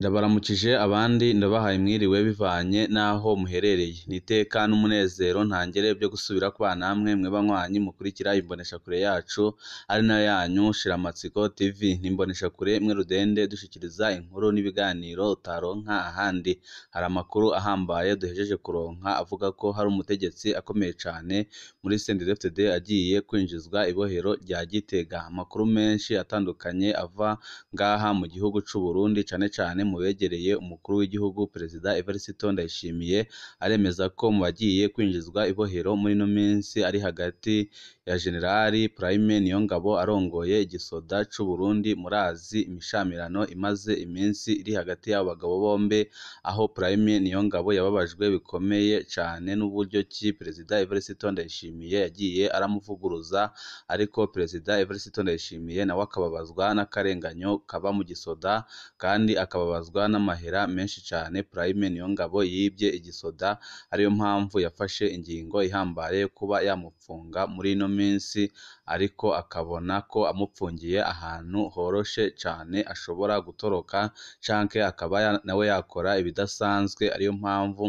Ndabaramukije abandi ndabahaye mwiriwe bivanye n'aho muherereye. Ni iteka n'umunezero ntangere byo gusubira kubana namwe mwe banywanyi mukurikira imboneshakure yacu ari nayo yanyu Shiramatsiko TV. Ni imboneshakure imwe rudende dushikiriza inkuru n'ibiganiro utaronka ahandi. Hari amakuru ahambaye duhejeje kuronka avuga ko hari umutegetsi akomeye cane muri CNDD-FDD agiye kwinjizwa ibohero rya Gitega. Amakuru menshi atandukanye ava ngaha mu gihugu c'u Burundi cane cane mu begereye umukuru w'igihugu Perezida Evariste Ndayishimiye aremeza ko mu bagiye kwinjizwa ibohero muri ino minsi ari hagati ya Generali Prime Niyongabo arongoye igisoda c'u Burundi. Murazi imishamirano imaze iminsi iri hagati y'abo bagabo bombe, aho Prime Niyongabo yababajwe bikomeye cane n'uburyo ki Perezida Evariste Ndayishimiye yagiye aramuvuguruza, ariko Perezida Evariste Ndayishimiye nawe akababazwa n'akarenganyo kaba mu gisoda kandi akababazwa n'amahera menshi cane Prime Niyongabo yibye igisoda, ariyo mpamvu yafashe ingingo ihambaye yo kuba yamupfunga muri ino minsi, ariko akabona ko amupfungiye ahantu horoshe cane ashobora gutoroka canke akaba nawe yakora ibidasanzwe, ariyo mpamvu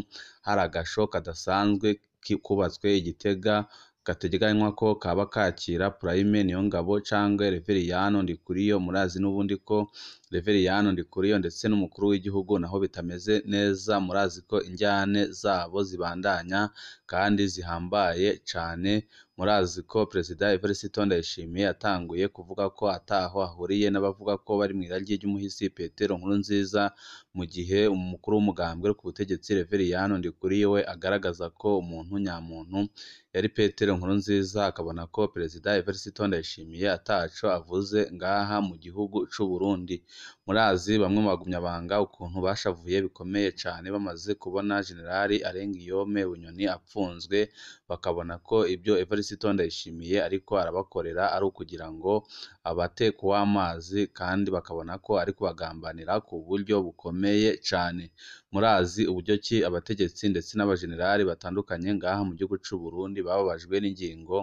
hari agasho kadasanzwe kubatswe i Gitega gategekanywa ko kaba kakira Prime Niyongabo canke Reveriyano Ndikuriyo. Murazi n'ubundi ko Reveriyano Ndikuriyo ndetse n'umukuru w'igihugu naho bitameze neza, murazi ko injyane zabo zibandanya kandi zihambaye cane. Murazi ko Perezida Evariste Ndayishimiye yatanguye kuvuga ko ataho ahuriye n'abavuga ko bari mw'iragi ry'umuhisi Petero Nkurunziza, mu gihe umukuru w'umugambwe ku butegetsi Reveriyano Ndikuriyo we agaragaza ko umuntu nyamuntu yari Petero Nkurunziza, akabona ko Perezida Evariste Ndayishimiye ataco avuze ngaha mu gihugu c'u Burundi. Murazi bamwe mu bagumyabanga ukuntu bashavuye bikomeye cane bamaze kubona Generali Arengiyome Bunyoni apfunzwe, bakabona ko ibyo Evariste Ndayishimiye ariko arabakorera ari ukugira ngo abate kuw'amazi, kandi bakabona ko ari kubagambanira ku buryo bukomeye cane. Murazi uburyo ki abategetsi ndetse n'abajenerali batandukanye ngaha mu gihugu c'u Burundi bababajwe n'ingingo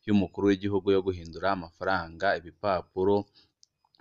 y'umukuru w'igihugu yo guhindura amafaranga ibipapuro,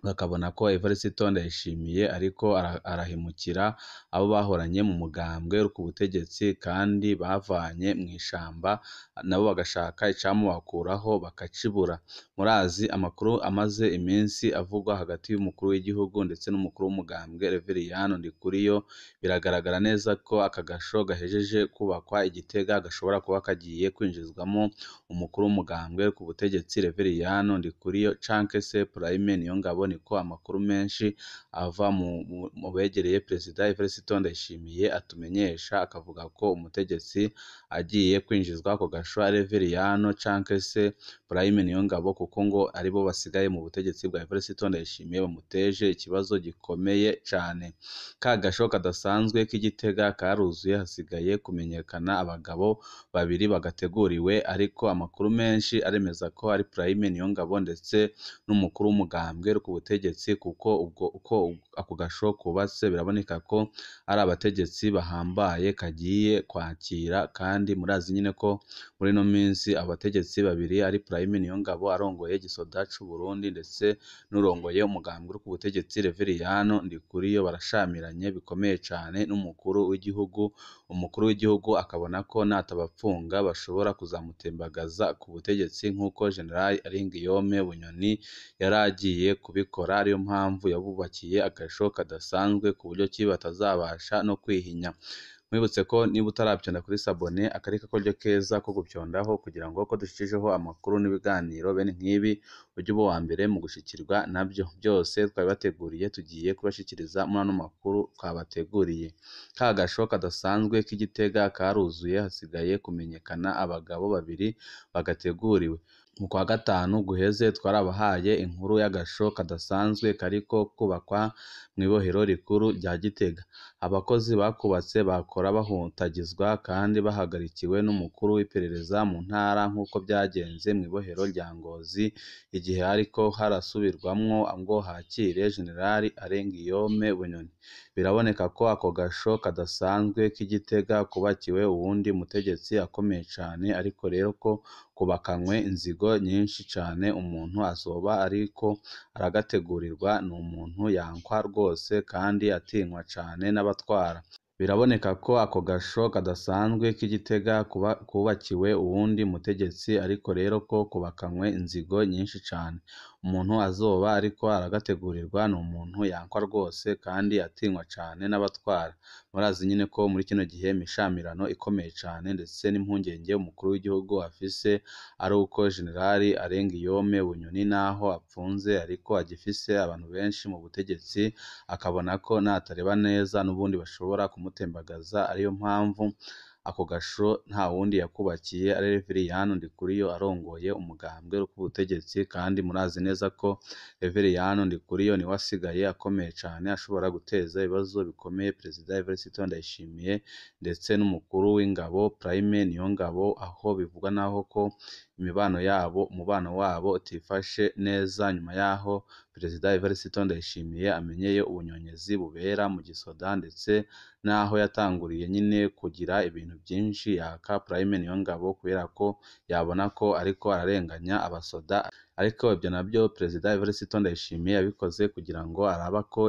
bakabona ko Evariste Ndayishimiye ariko arahemukira abo bahoranye mu mugambwe uri ku butegetsi kandi bavanye mw'ishamba, nabo bagashaka icamubakuraho bakacibura. Murazi amakuru amaze iminsi avugwa hagati y'umukuru w'igihugu ndetse n'umukuru w'umugambwe Reveriyano Ndikuriyo, biragaragara neza ko aka gasho gahejeje kubakwa i Gitega gashobora kuba kagiye kwinjizwamo umukuru w'umugambwe ku butegetsi Reveriyano Ndikuriyo canke se Prime Niyongabo, niko amakuru menshi ava mu begereye Perezida Evariste Ndayishimiye atumenyesha, akavuga ko umutegetsi agiye kwinjizwa ako gasho ari Reveriyano canke se Prime Niyongabo, kuko ngo aribo basigaye mu butegetsi bwa Evariste Ndayishimiye bamuteje ikibazo gikomeye cane. Ka gasho kadasanzwe k'i Gitega karuzuye, hasigaye kumenyekana abagabo babiri bagateguriwe, ariko amakuru menshi aremeza ko ari Prime Niyongabo ndetse n'umukuru w'umugambwe ku butegetsi, kuko ubwo uko ako gasho kubatse biraboneka ko ari abategetsi bahambaye kagiye kwakira, kandi murazi nyine ko muri ino minsi abategetsi babiri ari Prime Niyongabo arongoye igisoda c'u Burundi ndetse n'urongoye umugambwe uri ku butegetsi Reveriyano Ndikuriyo barashamiranye bikomeye cane n'umukuru w'igihugu. Umukuru w'igihugu akabona ko natabapfunga bashobora kuzamutembagaza ku butegetsi nk'uko Generali Arengiyome Bunyoni yari agiye kubikora, ariyo mpamvu yabubakiye agasho kadasanzwe ku buryo ki batazabasha no kwihinya. Mwibutse ko niba utarabyonda kuri sabone akari kakoryo keza ko gupyondaho kugira ngo ko dushikijeho amakuru n'ibiganiro bene nk'ibi ujye uba uwa mbere mu gushikirwa nabyo. Byose twabibateguriye, tugiye kubashikiriza muri ano makuru twabateguriye. Ka gasho kadasanzwe k'i Gitega karuzuye, hasigaye kumenyekana abagabo babiri bagateguriwe. Mu kwa gatanu guheze twarabahaye inkuru y'agasho kadasanzwe kariko kubakwa mw'ibohero rikuru rya Gitega. Abakozi bakubatse bakora bahutagizwa kandi bahagarikiwe n'umukuru w'iperereza mu ntara nk'uko byagenze mw'ibohero rya Ngozi igihe hariko harasubirwamwo ngo hakire Generali Arengiyome Bunyoni. Biraboneka ko ako gasho kadasanzwe k'i Gitega kubakiwe uwundi mutegetsi akomeye cane, ariko rero ko kubakanywe inzigo nyinshi cane. Umuntu azoba ariko aragategurirwa ni umuntu yankwa rwose kandi atinywa cane n'abatwara. Biraboneka ko ako gasho kadasanzwe k'i Gitega kubakiwe uwundi mutegetsi, ariko rero ko kubakanywe inzigo nyinshi cane. Umuntu azoba ariko aragategurirwa ni umuntu yankwa rwose kandi atinywa cane n'abatwara. Murazi nyene ko muri kino gihe imishamirano ikomeye cane ndetse n'impungenge umukuru w'igihugu afise ari uko Jenerali Arengiyome Bunyoni naho apfunze ariko agifise abantu benshi mu butegetsi, akabona ko natareba neza n'ubundi bashobora kumutembagaza, ariyo mpamvu ako gasho nta wundi yakubakiye ari Reveriyani Ndikuriyo arongoye umugambwe w'ubutegetsi, kandi murazi neza ko Reveriyani Ndikuriyo niwe asigaye akomeye cane, ashobora guteza ibibazo bikomeye Perezida Evariste Ndayishimiye ndetse n'umukuru w'ingabo Prime Niyongabo, aho bivugwa naho ko imibano yabo umubano wabo utifashe neza nyuma yaho Perezida Evariste Ndayishimiye amenyeye ubunyonyezi bubera mu gisoda, ndetse n'aho yatanguriye nyine kugira ibintu byinshi yaka Prime Niyongabo kubera ko yabona ko ariko ararenganya abasoda. Ariko ibyo nabyo Perezida Evariste Ndayishimiye yabikoze kugira ngo araba ko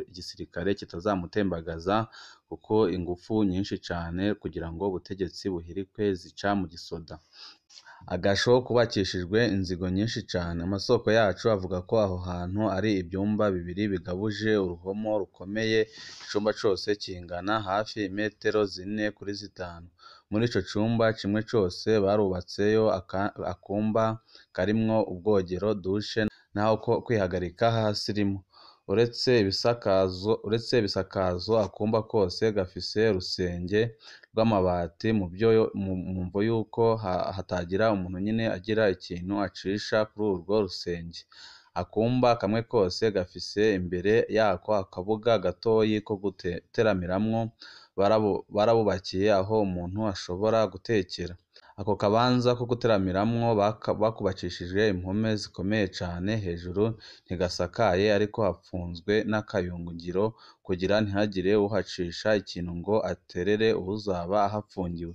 igisirikare kitazamutembagaza, kuko ingufu nyinshi cane kugira ngo ubutegetsi buhirikwe zica mu gisoda. Agasho kubakishijwe inzigo nyinshi cane. Amasoko yacu avuga ko aho hantu ari ivyumba bibiri bigabuje uruhomo rukomeye, icumba cose kingana hafi imetero 4 kuri 5. Muri ico cumba kimwe cose barubatseyo akumba karimwo ubwogero, dushe n'aho kwihagarika h'ahasirimu. Uretse ibisakazo, akumba kose gafise urusenge rw'amabati mu mvo yuko hatagira umuntu nyene agira ikintu acisha kuri urwo rusenge. Akumba kamwe kose gafise imbere yako akabuga gatoyi ko guteramiramwo, barabubakiye aho umuntu ashobora gutekera. Ako kabanza ko guteramiramwo bakubakishije impome zikomeye cane, hejuru ntigasakaye ariko hapfunzwe n'akayungiro kugira ntihagire uhacisha ikintu ngo aterere uwuzaba ahapfungiwe.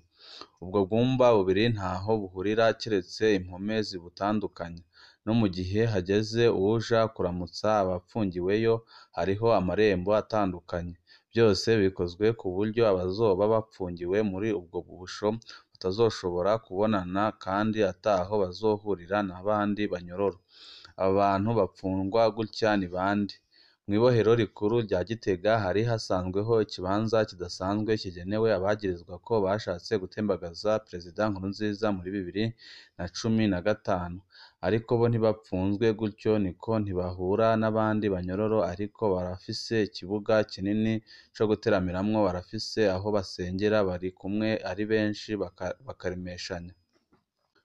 Ubwo bwumba bubiri ntaho buhurira kiretse impome zibutandukanya. No mu gihe hageze uwuja kuramutsa abapfungiweyo hariho amarembo atandukanye. Byose bikozwe ku buryo abazoba bapfungiwe muri ubwo busho batazoshobora kubonana kandi ataho bazohurira n'abandi banyororo. Aba bantu bapfungwa gutya ni bande? Mw'ibohero rikuru rya Gitega hari hasanzweho ikibanza kidasanzwe kigenewe abagirizwa ko bashatse gutembagaza Perezida Nkurunziza muri 2015, ariko bo ntibapfunzwe gutyo, niko ntibahura n'abandi banyororo, ariko barafise ikibuga kinini co guteramiramwo, barafise aho basengera bari kumwe ari benshi bakaremeshanya.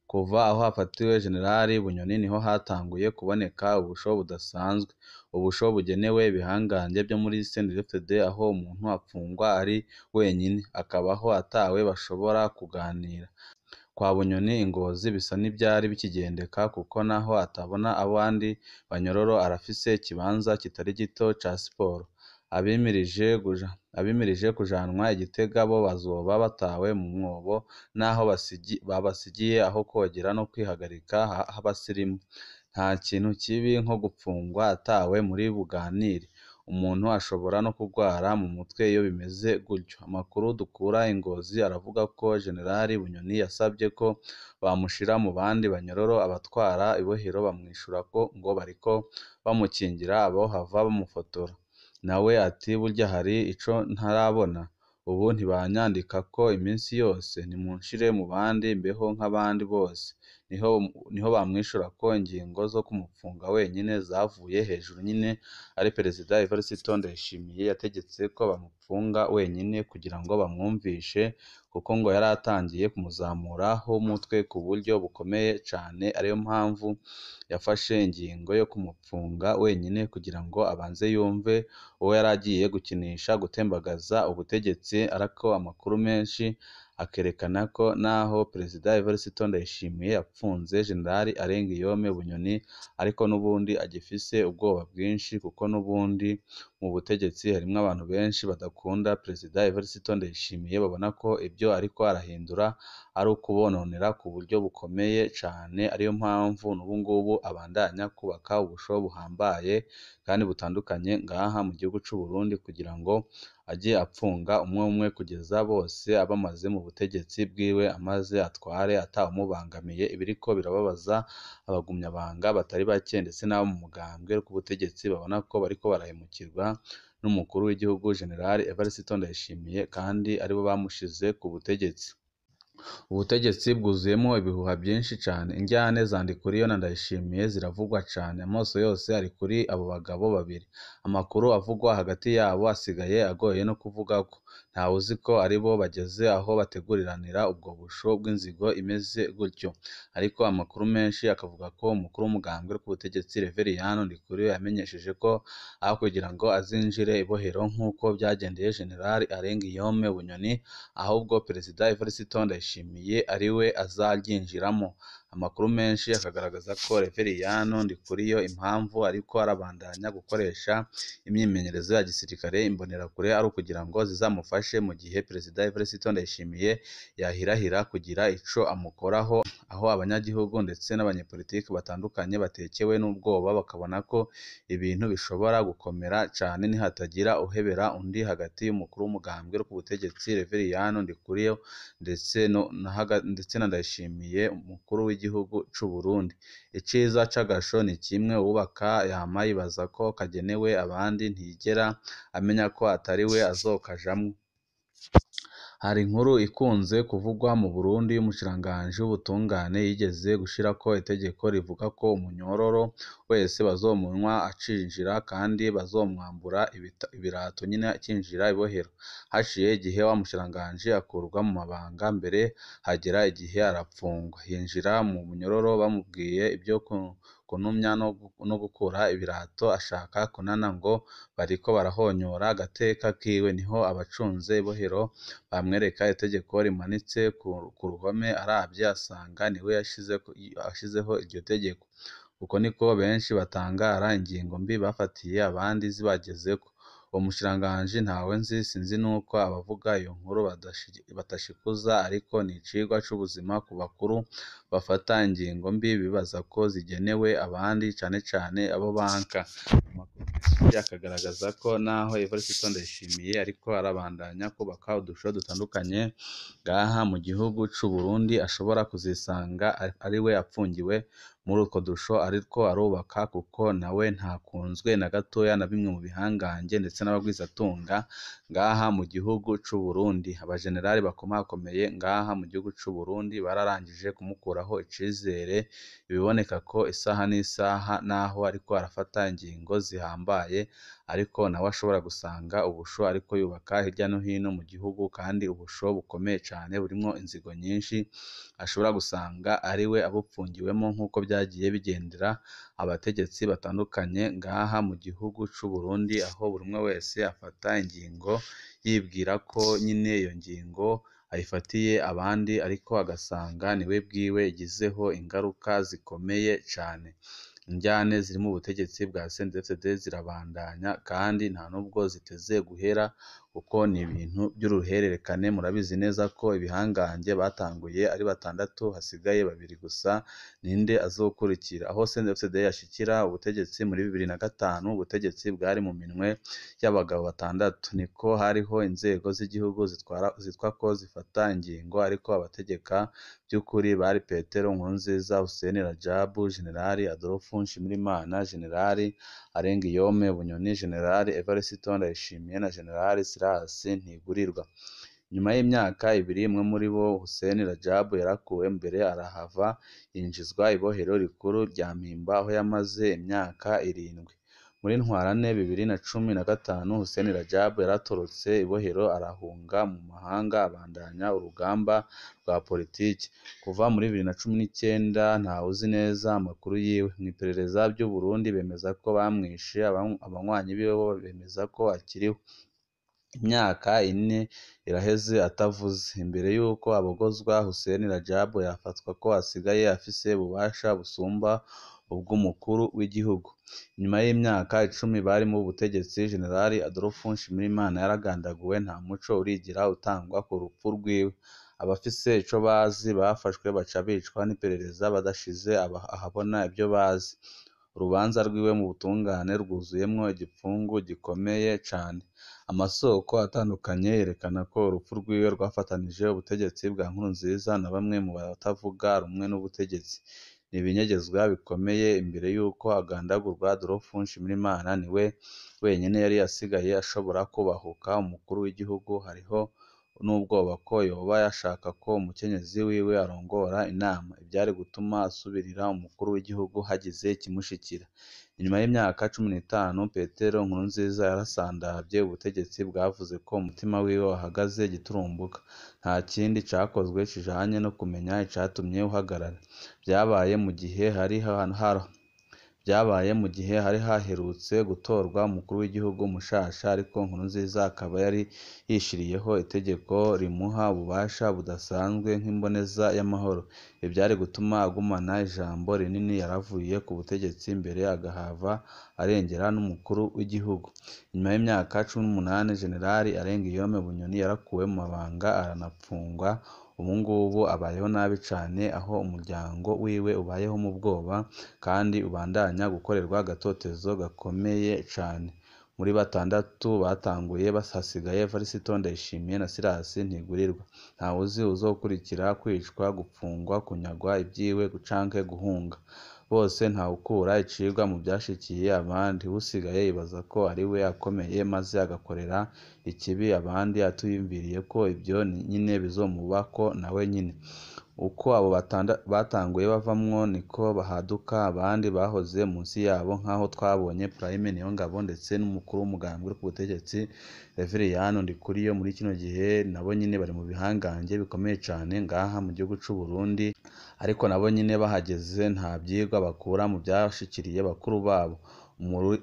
Kuva aho hafatiwe Jenerali Bunyoni niho hatanguye kuboneka ubusho budasanzwe, ubusho bugenewe ibihangange vyo muri CNDD-FDD, aho umuntu apfungwa ari wenyine, akabaho atawe bashobora kuganira. Kwa Bunyoni i Ngozi bisa n'ivyari bikigendeka kuko naho atabona abandi banyororo arafise ikibanza kitari gito ca siporo. Abimirije kujanwa i Gitega bo bazoba batawe mu mwobo naho babasigiye aho kogera no kwihagarika h'abasirimu. Nta kintu kibi nko gupfungwa atawe muri buganire. Umuntu ashobora no kugwara mu mutwe iyo bimeze gutyo. Amakuru dukura i Ngozi aravuga ko Jenerali Bunyoni yasavye ko bamushira mu bandi banyororo, abatwara ibohero bamwishura ko ngo bariko bamukingira abohava bamufotora. Nawe ati burya hari ico ntarabona, ubu ntibanyandikako iminsi yose, nimunshire mu bandi mbeho nk'abandi bose. Niho bamwishura ko ingingo zo kumupfunga wenyine zavuye hejuru nyine, ari Perezida Evariste Ndayishimiye yategetse ko bamupfunga wenyine kugira ngo bamwumvishe, kuko ngo yari atangiye kumuzamuraho umutwe ku buryo bukomeye cane, ariyo mpamvu yafashe ingingo yo kumupfunga wenyine kugira ngo abanze yumve uwo yari agiye gukinisha gutembagaza ubutegetsi. Ariko amakuru menshi akerekana ko naho Perezida Evariste Ndayishimiye yapfunze Jenerali Arengiyome Bunyoni, ariko n'ubundi agifise ubwoba bwinshi, kuko n'ubundi Mu butegetsi harimwo abantu benshi badakunda Perezida Evariste Ndayishimiye, babona ko ibyo ariko arahindura ari ukubononera ku buryo bukomeye cane, ariyo mpamvu n'ubungubu abandanya kubaka ubusho buhambaye kandi butandukanye ngaha mu gihugu c'u Burundi, kugira ngo aje apfunga umwe umwe kugeza bose abamaze mu butegetsi bwiwe, amaze atware atawumubangamiye. Ibiriko birababaza abagumyabanga batari bake ndetse n'abo mu mugambwe w'ubutegetsi, babona ko bariko barahemukirwa n'umukuru w'igihugu General Evariste Ndayishimiye, kandi aribo bamushize ku butegetsi. Ubutegetsi bwuzuyemwo ibihuha byinshi cane, indyane za Ndikuriyo na Ndayishimiye ziravugwa cane, amaso yose ari kuri abo bagabo babiri. Amakuru avugwa hagati yabo asigaye agoye no kuvugako, ntawuzi ko aribo bageze aho bateguriranira ubwo busho bw'inzigo imeze gutyo. Ariko amakuru menshi akavuga ko umukuru w'umugambwe w'ubutegetsi Reveriyani Ndikuriyo yamenyesheje ko aho kugira ngo azinjire ibohero nk'uko byagendeye General Alain Guillaume Bunyoni, ahubwo Perezida Evariste Ndayishimiye ariwe azaryinjiramo. Amakuru menshi akagaragaza ko Reveriyani Ndikuriyo impamvu ariko arabandanya gukoresha imyimenyerezo ya gisirikare imbonerakure ari ukugira ngo zizamufashe mu gihe Perezida Evariste Ndayishimiye yahirahira kugira ico amukoraho, aho abanyagihugu ndetse n'abanyepolitiki batandukanye batekewe n'ubwoba bakabona ko ibintu bishobora gukomera cane nihatagira uhebera undi hagati y'umukuru w'umugambwe w'ubutegetsi Reveriyani Ndikuriyo ndetse na Ndayishimiye umukuru w'igihugu c'u Burundi. Iciza c'agasho ni kimwe, uwubaka yama yibaza ko kagenewe abandi, ntiyigera amenya ko atari we azokajamwo. Hari inkuru ikunze kuvugwa mu Burundi y'umushikiranganji w'ubutungane yigeze gushirako itegeko rivuga ko umunyororo wese bazomunywa acinjira kandi bazomwambura ibirato nyene acinjira ibohero. Haciye igihe wa mushikiranganji akurwa mu mabanga, mbere hagera igihe arapfungwa, yinjira mu munyororo bamubwiye ivyo kunumya no gukura ibirato, ashaka kunana ngo bariko barahonyora agateka kiwe. Niho abacunze ibohero bamwereka itegeko rimanitse ku ruhome, aravye asanga niwe yashizeho iryo tegeko. Uko niko benshi batangara ingingo mbi bafatiye abandi zibagezeko. Uwo mushikiranganji ntawe nzi, sinzi nuko abavuga iyo nkuru batashikuza, ariko ni icigwa c'ubuzima ku bakuru bafata ingingo mbi bibaza ko zigenewe abandi, cane cane abo banka. Amakuru menshi akagaragaza ko naho Evariste Ndayishimiye ariko arabandanya kubaka udusho dutandukanye ngaha mu gihugu c'u Burundi, ashobora kuzisanga ariwe apfungiwe muri utwo dusho ariko arubaka, kuko nawe ntakunzwe na gatoya na bimwe mu bihangange ndetse n'abagwizatunga ngaha mu gihugu c'u Burundi. Abajenerali bakomakomeye ngaha mu gihugu c'u Burundi bararangije kumukuraho icizere, biboneka ko isaha n'isaha naho ariko arafata ingingo zihambaye, ariko nawe ashobora gusanga ubusho ariko yubaka hirya no hino mu gihugu, kandi ubusho bukomeye cane burimwo inzigo nyinshi, ashobora gusanga ariwe abupfungiwemo nk'uko byagiye bigendera abategetsi batandukanye ngaha mu gihugu c'u Burundi, aho buri umwe wese afata ingingo yibwira ko nyine iyo ngingo ayifatiye abandi, ariko agasanga niwe bwiwe igizeho ingaruka zikomeye cane. Indyane ziri mu butegetsi bwa CNDD-FDD zirabandanya kandi nta nubwo ziteze guhera, kuko ni ibintu by'uruhererekane. Murabizi neza ko ibihangange batanguye ari batandatu, hasigaye babiri gusa, ninde azokurikira? Aho CNDD-FDD yashikira ubutegetsi muri 2005, ubutegetsi bwari mu minwe y'abagabo batandatu. Niko hariho inzego z'igihugu zitwa ko zifata ingingo, ariko abategeka by'ukuri bari Petero Nkurunziza, Hussein Rajabu, General Adolphe Nshimirimana, General Alain Guillaume Bunyoni, General Evariste Ndayishimiye na General Silas Ntigurirwa. Nyuma y'imyaka ibiri umwe muri bo, Hussein Rajabu, yarakuwe mbere arahava yinjizwa ibohero rikuru rya Mpimba aho yamaze imyaka 7. Muri Ntwarante 2015 Hussein Rajabu yaratorotse ibohero arahunga mu mahanga abandanya urugamba rwa politiki. Kuva muri 2019 ntawuzi neza amakuru yiwe. Mw'iperereza ry'u Burundi bemeza ko bamwishe, abanywanyi biwe bo bemeza ko akiriho. Imyaka 4 iraheze atavuze. Imbere y'uko abogozwa, Hussein Rajabu yafatwa ko asigaye afise ububasha busumba ubw'umukuru w'igihugu. Inyuma y'imyaka 10 bari mu butegetsi, General Adolphe Nshimirimana yaragandaguwe, nta muco urigira utangwa ku rupfu rwiwe. Abafise ico bazi bafashwe baca bicwa n'iperereza badashize ahabona ivyo bazi. Urubanza rwiwe mu butungane rwuzuyemwo igipfungu gikomeye cane. Amasoko atandukanye yerekana ko urupfu rwiwe rwafatanije ubutegetsi bwa Nkurunziza na bamwe mu batavuga rumwe n'ubutegetsi. Ni ibinyegezwa bikomeye. Imbere y'uko agandagurwa, Adolphe Nshimirimana niwe wenyene yari asigaye ashobora kubahuka umukuru w'igihugu. Hariho n'ubwoba ko yoba yashaka ko umukenyezi wiwe arongora inama, ivyari gutuma asubirira umukuru w'igihugu hagize ikimushikira. Inyuma y'imyaka 15, Petero Nkurunziza yarasandavye ubutegetsi bwavuze ko umutima wiwe wahagaze giturumbuka. Nta kindi cakozwe kijanye no kumenya icatumye uhagarara. Vyabaye mu gihe hari haherutse gutorwa umukuru w'igihugu mushasha, ariko Nkurunziza akaba yari yishiriyeho itegeko rimuha ububasha budasanzwe nk'imboneza y'amahoro. Ivyari gutuma agumana ijambo rinini yaravuye ku butegetsi mbere agahava arengera n'umukuru w'igihugu. Inyuma y'imyaka 18, General Alain Guillaume Bunyoni yarakuwe mu mabanga aranapfungwa. Ubu ngubu abayeho nabi cane, aho umuryango wiwe ubayeho mu bwoba kandi ubandanya gukorerwa agatotezo gakomeye cane. Muri batandatu batanguye hasigaye Evariste Ndayishimiye na Silas Ntigurirwa. Ntawuzi uwuzokurikira kwicwa, gupfungwa, kunyagwa ivyiwe canke guhunga. Bose ntawukura icigwa mu vyashikiye abandi. Uwusigaye yibaza ko ariwe akomeye maze agakorera ikibi abandi atiyumviriye ko ivyo nyene bizomubako nawe nyene. Uko abo batanguye bavamwo niko haduka abandi bahoze munsi yabo, nk'aho twabonye Prime Niyongabo ndetse n'umukuru w'umugambwe uri ku butegetsi Reveriyani Ndikuriyo. Muri kino gihe nabo nyene bari mu bihangange bikomeye cane ngaha mu gihugu c'u Burundi, ariko nabo nyene bahageze nta vyigwa bakura mu vyashikiriye bakuru babo.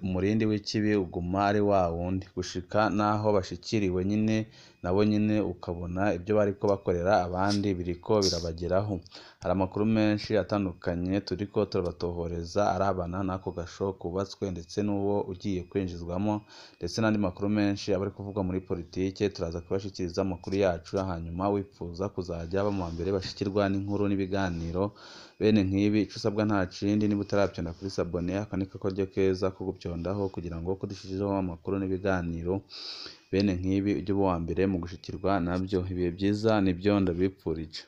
Umurindi w'ikibi uguma ari wa wundi gushika naho bashikiriwe nyene, nabo nyene ukabona ivyo bariko bakorera abandi biriko birabageraho. Hari amakuru menshi atandukanye turiko turabatohoreza arabana n'ako gasho kubatswe ndetse n'uwo ugiye kwinjizwamo, ndetse n'andi makuru menshi aba ari kuvugwa muri politike. Turaza kubashikiriza amakuru yacu, hanyuma wipfuza kuzaja aba mu bambere bashikirwa n'inkuru n'ibiganiro bene nk'ibi, ico usabwa nta kindi, niba utaravyonda kuri sabone, aka niko karyo keza ko gupyondaho kugira ngo uko dushizeho amakuru n'ibiganiro bene nk'ibi ujye uba uwa mbere mu gushikirwa navyo. Ibihe vyiza nivyo ndabipfurije.